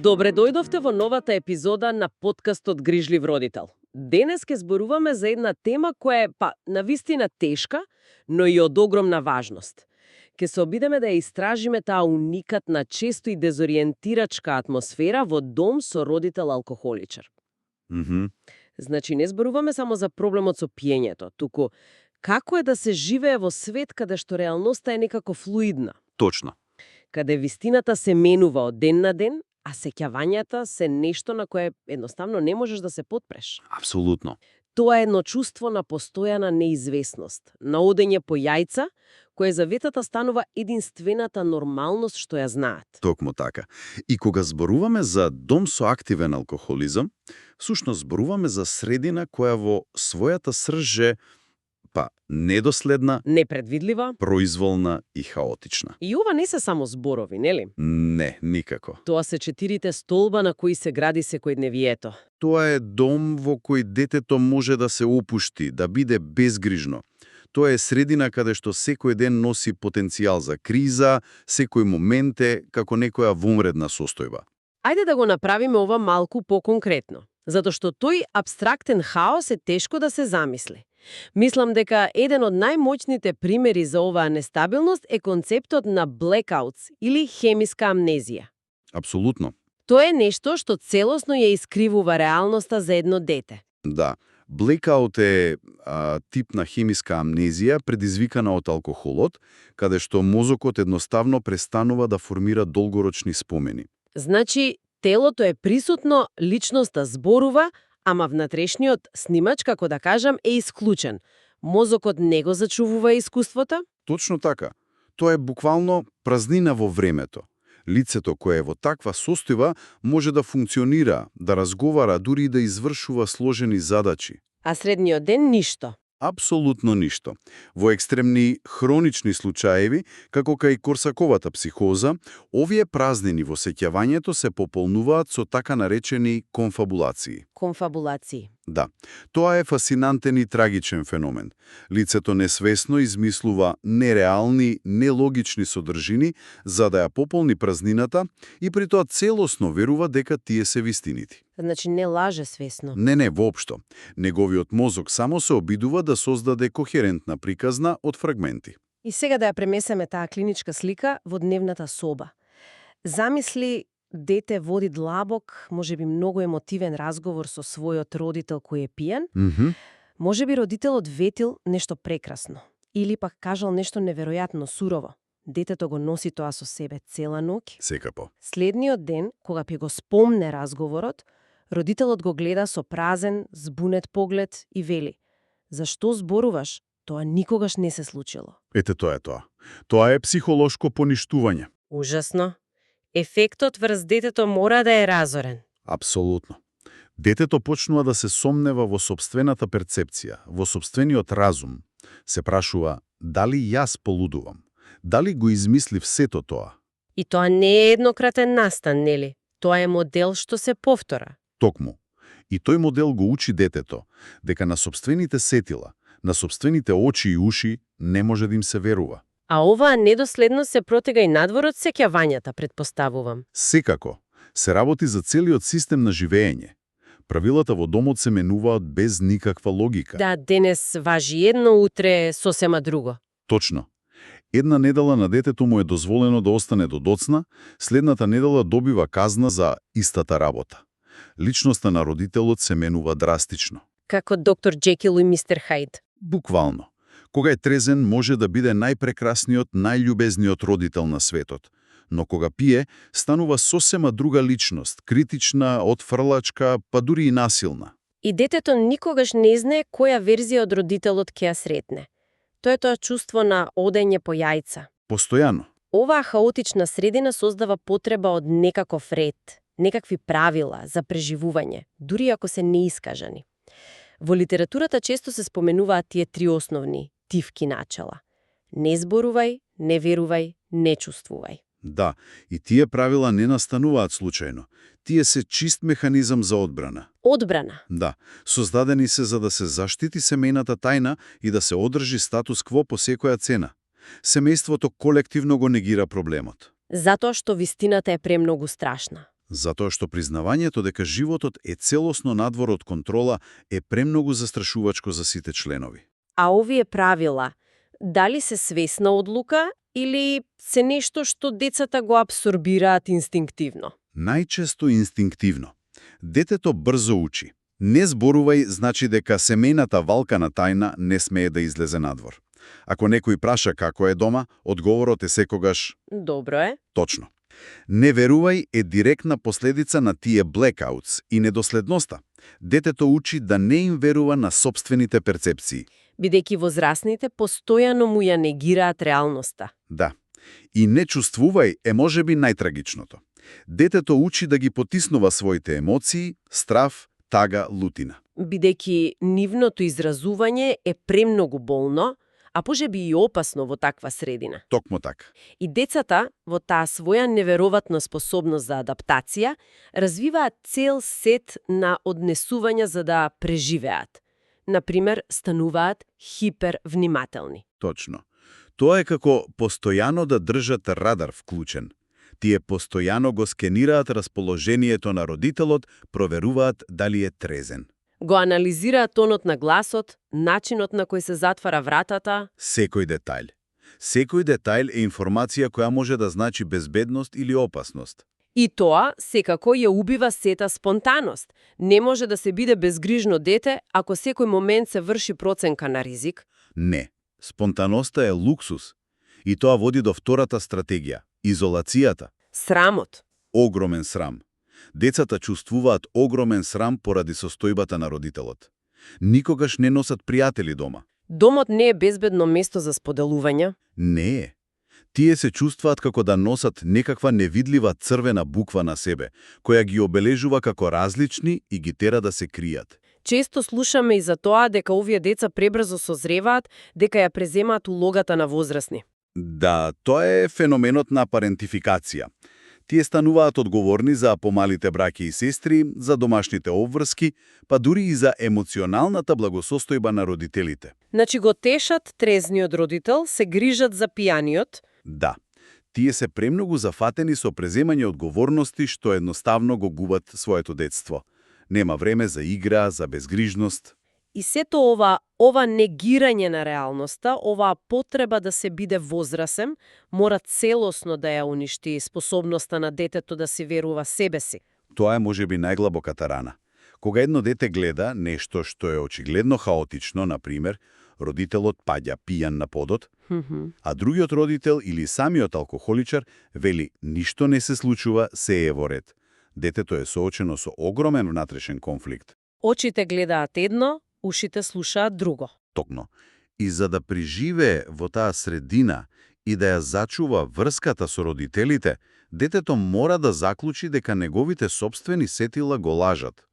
Добре дојдовте во новата епизода на подкастот Грижлив родител. Денес ке зборуваме за една тема која е, навистина тешка, но и од огромна важност. Ке се обидеме да ја истражиме таа уникатна, често и дезориентирачка атмосфера во дом со родител алкохоличар. Значи, не зборуваме само за проблемот со пиењето, туку како е да се живее во свет каде што реалноста е некако флуидна. Точно. Каде вистината се менува од ден на ден, а сеќавањата се нешто на кое едноставно не можеш да се потпреш. Апсолутно. Тоа е едно чувство на постојана неизвестност, на одење по јајца, кое за ветата станува единствената нормалност што ја знаат. Токму така. И кога зборуваме за дом со активен алкохолизам, всушност зборуваме за средина која во својата срж е недоследна, Непредвидлива. произволна и хаотична. И ова не се само зборови, нели? Не, никако. Тоа се 4 столба на кои се гради секојдневието. Тоа е дом во кој детето може да се опушти, да биде безгрижно. Тоа е средина каде што секој ден носи потенцијал за криза, секој момент е како некоја вонредна состојба. Ајде да го направиме ова малку поконкретно, затоа што тој апстрактен хаос е тешко да се замисли. Мислам дека еден од најмоćните примери за оваа нестабилност е концептот на blackouts или хемиска амнезија. Апсолутно. Тоа е нешто што целосно ја искривува реалноста за едно дете. Да. Blackout е тип на хемиска амнезија предизвикана од алкохолот, каде што мозокот едноставно престанува да формира долгорочни спомени. Значи, телото е присутно, личноста зборува, ама внатрешниот снимач, како да кажам, е исклучен. Мозокот не го зачувува искуството? Точно така. Тоа е буквално празнина во времето. Лицето кое е во таква состојба може да функционира, да разговара, дури и да извршува сложени задачи. А средниот ден ништо. Апсолутно ништо. Во екстремни хронични случаеви, како кај Корсаковата психоза, овие празнини во сеќавањето се пополнуваат со така наречени конфабулации. Конфабулации. Да, тоа е фасинантен и трагичен феномен. Лицето несвесно измислува нереални, нелогични содржини за да ја пополни празнината и при тоа целосно верува дека тие се вистините. Значи не лаже свесно. Не, воопшто. Неговиот мозок само се обидува да создаде кохерентна приказна од фрагменти. И сега да ја премесеме таа клиничка слика во дневната соба. Замисли, дете води длабок, можеби многу емотивен разговор со својот родител кој е пијан. Можеби родителот ветил нешто прекрасно. Или пак кажал нешто неверојатно сурово. Детето го носи тоа со себе цела ноќ. Секако. Следниот ден, кога ќе го спомне разговорот, родителот го гледа со празен, збунет поглед и вели: "Зашто зборуваш? Тоа никогаш не се случило." Ете тоа е тоа. Тоа е психолошко поништување. Ужасно. Ефектот врз детето мора да е разорен. Апсолутно. Детето почнува да се сомнева во собствената перцепција, во собствениот разум. Се прашува, дали јас полудувам? Дали го измислив сето тоа? И тоа не е еднократен настан, нели? Тоа е модел што се повтора. Токму. И тој модел го учи детето, дека на собствените сетила, на собствените очи и уши не може да им се верува. А оваа недоследност се протега и надвор од сеќавањата, предпоставувам. Секако, се работи за целиот систем на живење. Правилата во домот се менуваат без никаква логика. Да, денес важи едно, утре сосема друго. Точно. Една недела на детето му е дозволено да остане до доцна, следната недела добива казна за истата работа. Личноста на родителот се менува драстично. Како доктор Джекил и мистер Хайд. Буквално. Кога е трезен, може да биде најпрекрасниот, најљубезниот родител на светот. Но кога пие, станува сосема друга личност, критична, отфрлачка, па дури и насилна. И детето никогаш не знае која верзија од родителот ќе ја сретне. Тоа е тоа чувство на одење по јајца. Постојано. Оваа хаотична средина создава потреба од некаков ред, некакви правила за преживување, дури ако се неискажани. Во литературата често се споменуваат тие 3 основни тивки начала. Не зборувај, не верувај, не чувствувај. Да, и тие правила не настануваат случајно. Тие се чист механизам за одбрана. Одбрана. Да, создадени се за да се заштити семејната тајна и да се одржи статус кво по секоја цена. Семејството колективно го негира проблемот. Затоа што вистината е премногу страшна. Затоа што признавањето дека животот е целосно надвор од контрола е премногу застрашувачко за сите членови. А овие правила, дали се свесна одлука или се нешто што децата го абсорбираат инстинктивно? Најчесто инстинктивно. Детето брзо учи. Не зборувај значи дека семејната валкана тајна не смее да излезе надвор. Ако некој праша како е дома, одговорот е секогаш Добро е. точно. Не верувај е директна последица на тие блекаутс и недоследноста. Детето учи да не им верува на сопствените перцепции. Бидејќи возрастните постојано му ја негираат реалноста. Да. И не чувствувај е можеби најтрагичното. Детето учи да ги потиснува своите емоции, страв, тага, лутина. Бидејќи нивното изразување е премногу болно, а можеби и опасно во таква средина. Токму така. И децата, во таа своја неверојатна способност за адаптација, развиваат цел сет на однесувања за да преживеат. Например, стануваат хипервнимателни. Точно. Тоа е како постојано да држат радар вклучен. Тие постојано го скенираат расположението на родителот, проверуваат дали е трезен. Го анализираат тонот на гласот, начинот на кој се затвара вратата. Секој детај. Секој детај е информација која може да значи безбедност или опасност. И тоа секако ја убива сета спонтаност. Не може да се биде безгрижно дете ако секој момент се врши проценка на ризик. Не. Спонтаноста е луксус. И тоа води до втората стратегија – изолацијата. Срамот. Огромен срам. Децата чувствуваат огромен срам поради состојбата на родителот. Никогаш не носат пријатели дома. Домот не е безбедно место за споделување. Не е. Тие се чувстваат како да носат некаква невидлива црвена буква на себе, која ги обележува како различни и ги тера да се кријат. Често слушаме и за тоа дека овие деца пребрзо созреваат, дека ја преземаат улогата на возрастни. Да, тоа е феноменот на парентификација. Тие стануваат одговорни за помалите браќа и сестри, за домашните обврски, па дури и за емоционалната благосостојба на родителите. Значи го тешат трезниот родител, се грижат за пијаниот. Да, тие се премногу зафатени со преземање одговорности што едноставно го губат своето детство. Нема време за игра, за безгрижност. И сето ова негирање на реалноста, оваа потреба да се биде возрасен, мора целосно да ја уништи способноста на детето да си верува себе си. Тоа е можеби најглабоката рана. Кога едно дете гледа нешто што е очигледно хаотично, например, родителот паѓа пијан на подот, а другиот родител или самиот алкохоличар вели ништо не се случува, се е во ред. Детето е соочено со огромен внатрешен конфликт. Очите гледаат едно, ушите слушаат друго. Токно. И за да преживее во таа средина и да ја зачува врската со родителите, детето мора да заклучи дека неговите собствени сетила го лажат.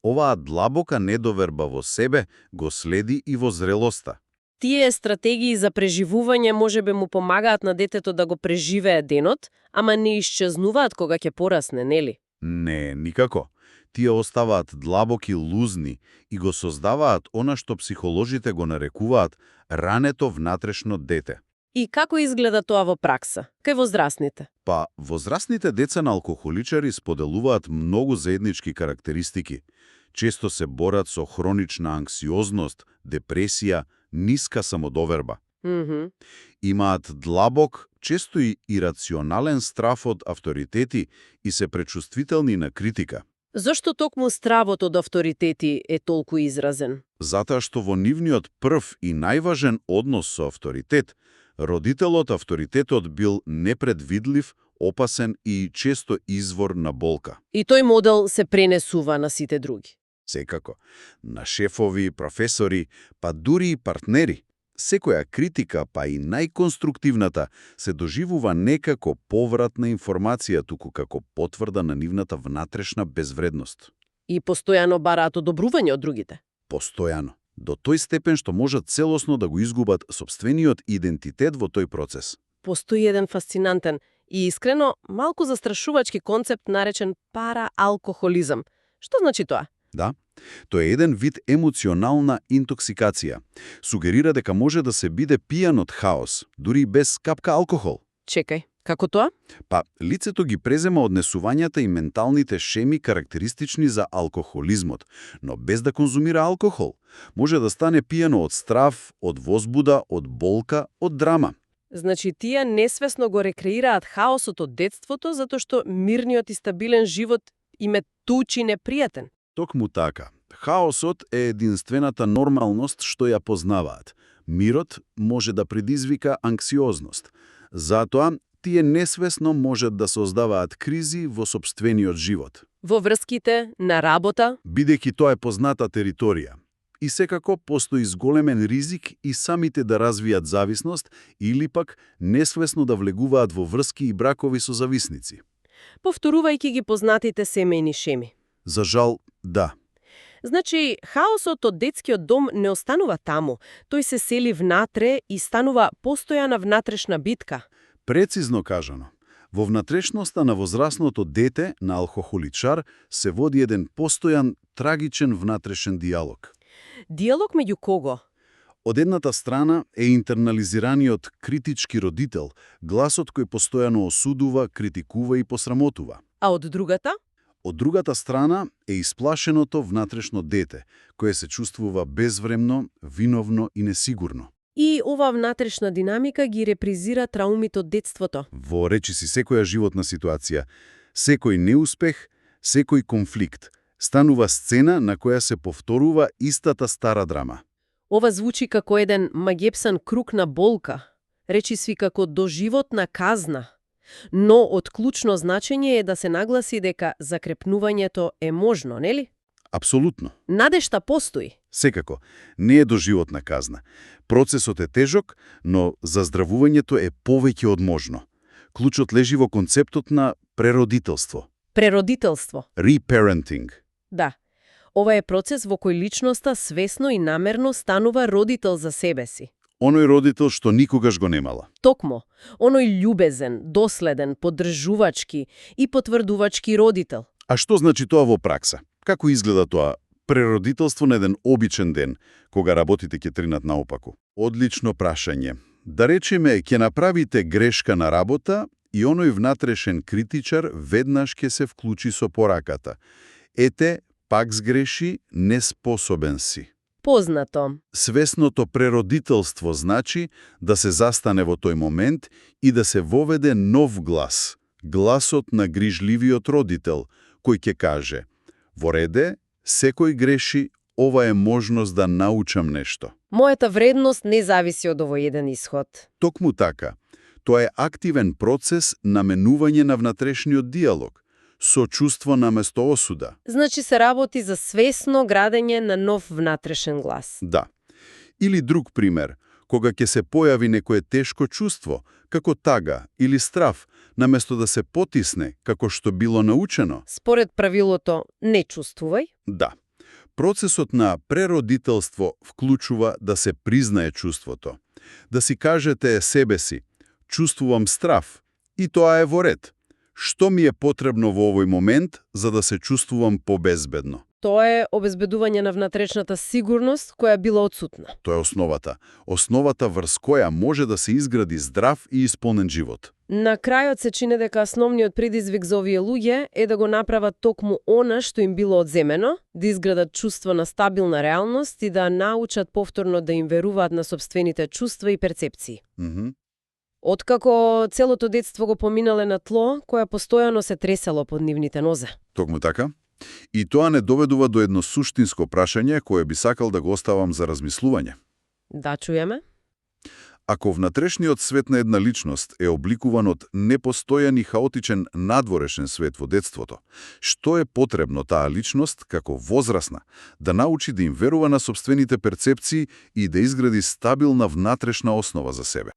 Оваа длабока недоверба во себе го следи и во зрелоста. Тие стратегии за преживување можеби му помагаат на детето да го преживее денот, ама не исчезнуваат кога ќе порасне, нели? Не, никако. Тие оставаат длабоки лузни и го создаваат она што психолозите го нарекуваат рането внатрешно дете. И како изгледа тоа во пракса? Кај возрастните? Па, возрастните деца на алкохоличари споделуваат многу заеднички карактеристики. Често се борат со хронична анксиозност, депресија, ниска самодоверба. Имаат длабок, често и ирационален страф од авторитети и се пречувствителни на критика. Зошто токму стравот од авторитети е толку изразен? Затоа што во нивниот прв и најважен однос со авторитет, авторитетот бил непредвидлив, опасен и често извор на болка. И тој модел се пренесува на сите други. Секако. На шефови, професори, па дури и партнери. Секоја критика, па и најконструктивната, се доживува не како поврат на информација, туку како потврда на нивната внатрешна безвредност. И постојано бараат одобрување од другите. Постојано. До тој степен што можат целосно да го изгубат сопствениот идентитет во тој процес. Постои еден фасцинантен И искрено, малку застрашувачки концепт наречен параалкохолизам. Што значи тоа? Да, тоа е еден вид емоционална интоксикација. Сугерира дека може да се биде пијан од хаос, дури и без капка алкохол. Чекај, како тоа? Па, лицето ги презема однесувањата и менталните шеми карактеристични за алкохолизмот, но без да конзумира алкохол. Може да стане пијано од страв, од возбуда, од болка, од драма. Значи, тие несвесно го рекреираат хаосот од детството, затоа што мирниот и стабилен живот им е тучи непријатен. Токму така. Хаосот е единствената нормалност што ја познаваат. Мирот може да предизвика анксиозност. Затоа, тие несвесно можат да создаваат кризи во сопствениот живот. Во врските, на работа, Бидејќи тоа е позната територија. И секако постои зголемен ризик и самите да развијат зависност или пак несвесно да влегуваат во врски и бракови со зависници. повторувајќи ги познатите семејни шеми. За жал, да. Значи, хаосот од детскиот дом не останува таму. Тој се сели внатре и станува постојана внатрешна битка. Прецизно кажано, во внатрешноста на возрастното дете на алкохоличар се води еден постојан трагичен внатрешен диалог. Диалог меѓу кого? Од едната страна е интернализираниот критички родител, гласот кој постојано осудува, критикува и посрамотува. А од другата? Од другата страна е исплашеното внатрешно дете, кое се чувствува безвремно, виновно и несигурно. И ова внатрешна динамика ги репризира траумите од детството. Во речиси секоја животна ситуација, секој неуспех, секој конфликт, станува сцена на која се повторува истата стара драма. Ова звучи како еден магепсан круг на болка, речиси како доживотна казна. Но од клучно значење е да се нагласи дека закрепнувањето е можно, нели? Апсолутно. Надежта постои. Секако, не е доживотна казна. Процесот е тежок, но заздравувањето е повеќе од можно. Клучот лежи во концептот на преродителство. Преродителство. Reparenting. Да. Ова е процес во кој личноста свесно и намерно станува родител за себе си. Оној родител што никогаш го немала. Токмо, оној љубезен, доследен, поддржувачки и потврдувачки родител. А што значи тоа во пракса? Како изгледа тоа преродителство на еден обичен ден, кога работите ќе тринат наопаку? Одлично прашање. Да речеме, ќе направите грешка на работа и оној внатрешен критичар веднаш ќе се вклучи со пораката. Ете, пак сгреши, неспособен си. Познато. Свесното преродителство значи да се застане во тој момент и да се воведе нов глас. Гласот на грижливиот родител, кој ќе каже: во реде, секој греши, ова е можност да научам нешто. Мојата вредност не зависи од овој еден исход. Токму така. Тоа е активен процес на менување на внатрешниот диалог, со чувство наместо осуда. Значи се работи за свесно градење на нов внатрешен глас. Да. Или друг пример, кога ќе се појави некое тешко чувство, како тага или страв, наместо да се потисне, како што било научено. Според правилото не чувствувај. Да. Процесот на преродителство вклучува да се признае чувството. Да си кажете себе си: чувствувам страв, и тоа е во ред. Што ми е потребно во овој момент за да се чувствувам побезбедно? Тоа е обезбедување на внатрешната сигурност која била отсутна. Тоа е основата. Основата врз која може да се изгради здрав и исполнен живот. На крајот се чини дека основниот предизвик за овие луѓе е да го направат токму она што им било одземено, да изградат чувство на стабилна реалност и да научат повторно да им веруваат на сопствените чувства и перцепции. Откако целото детство го поминале на тло, која постојано се тресело под нивните нозе. Токму така. И тоа не доведува до едно суштинско прашање кое би сакал да го оставам за размислување. Да, чуеме? Ако внатрешниот свет на една личност е обликуван од непостојан и хаотичен надворешен свет во детството, што е потребно таа личност, како возрасна, да научи да им верува на сопствените перцепции и да изгради стабилна внатрешна основа за себе?